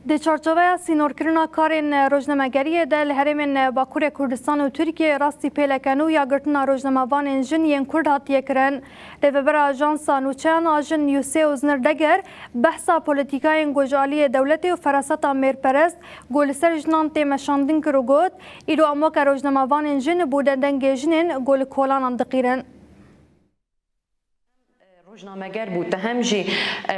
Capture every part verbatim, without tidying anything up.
Di çarçoveya sînorkirina karên rojnamegeriyê de li herêmên Bakurê Kurdistan û Tirkiyeyê rastî pêleke nû ya girtina rojnamevanên jin yên Kurd hatiye kirin. Rêvebera Ajansa Nûçeyan a Jin Yûsê Oznir Deger behsa polîtîkayên ku ji aliyê dewletê û feraseta mêrperest ku li ser jinan tê meşandin kir û got, Îro em weke rojnamevanên jin bûne dengê jinên ku li kolanan diqîrin. Rojnameger bû, te hem jî e,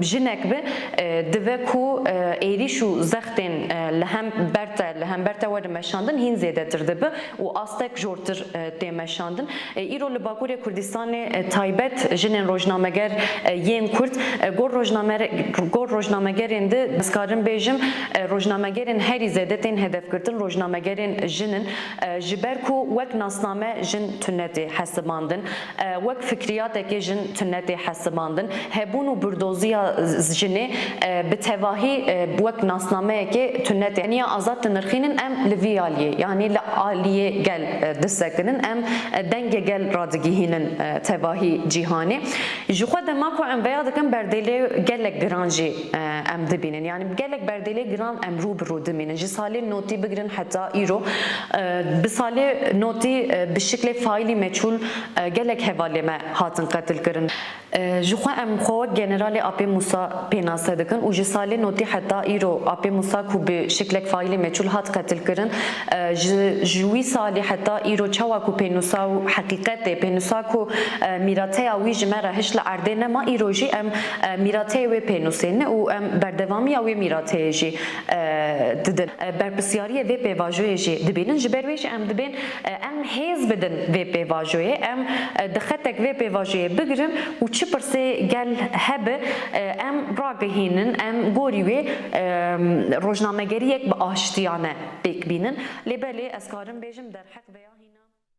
jinek bi, e, dibe ku e, êrîş û zextên e, li hem ber te, li hember te werin meşandin hîn zêdetir dibe û astek jortir e, tê meşandin. E, îro li Bakurê Kurdistanê e, taybet jinên rojnameger e, yên Kurd e, gor rojname-, gor rojnamegerên di, ez karim bêjim, e, rojnamegerên herî zêde tên hedefgirtin rojnamegerên jin in, e, ji ber ku wek nasname jin tune tê hesibandin. E, wek fikriyatekê jin tune tê hesibandin. Hebûn û birdoziya z-, jinê e, bi tevahî e, wek nasnameyekê tune tê. Niya azad dinirxînin, em li vî aliyê, yanî li aliyê gel e, disekinin, em e, dengê gel radigihînin e, tevahî cîhanê. Ji xwe dema ku em veya dikin berdêlê gelek giran jî e, em dibînin. Yanî gelek berdêlê giran em rû bi rû dimînin. Ji salê notî bigirin heta îro, e, bi salê notî e, bi şiklê faîlî meçhûl e, gelek hevalê me hatin qetilkirin. E, ji xwe em xwe wek generalê Apê Mûsa pênase dikin û ji salê notî heta îro Apê Mûsa ku bi şiklek faîlê meçhûl hat qetilkirin, e, ji, ji wî salî heta îro çawa ku pênûsa û heqîqetê, pênûsa ku e, mîrateya wî ji me re hişt li erdê nema, îro jî em e, mîrateyê wê pênûsê ne û em berdewamiya wê mîrateyê jî e, didin. E, berpirsyariyê vê pêvajoyê jî dibînin. Ji ber wê jî em dibên e, em hêz bidin vê pêvajoyê, em e, di xetek vê pêvajoyê bigirin û çi pirsê gel hebe e, em ragihînin, em gorî wê e, rojnamegeriyek bi aştiyane pêk bînin. Lê belê ez karim bêjim derheq veya hîna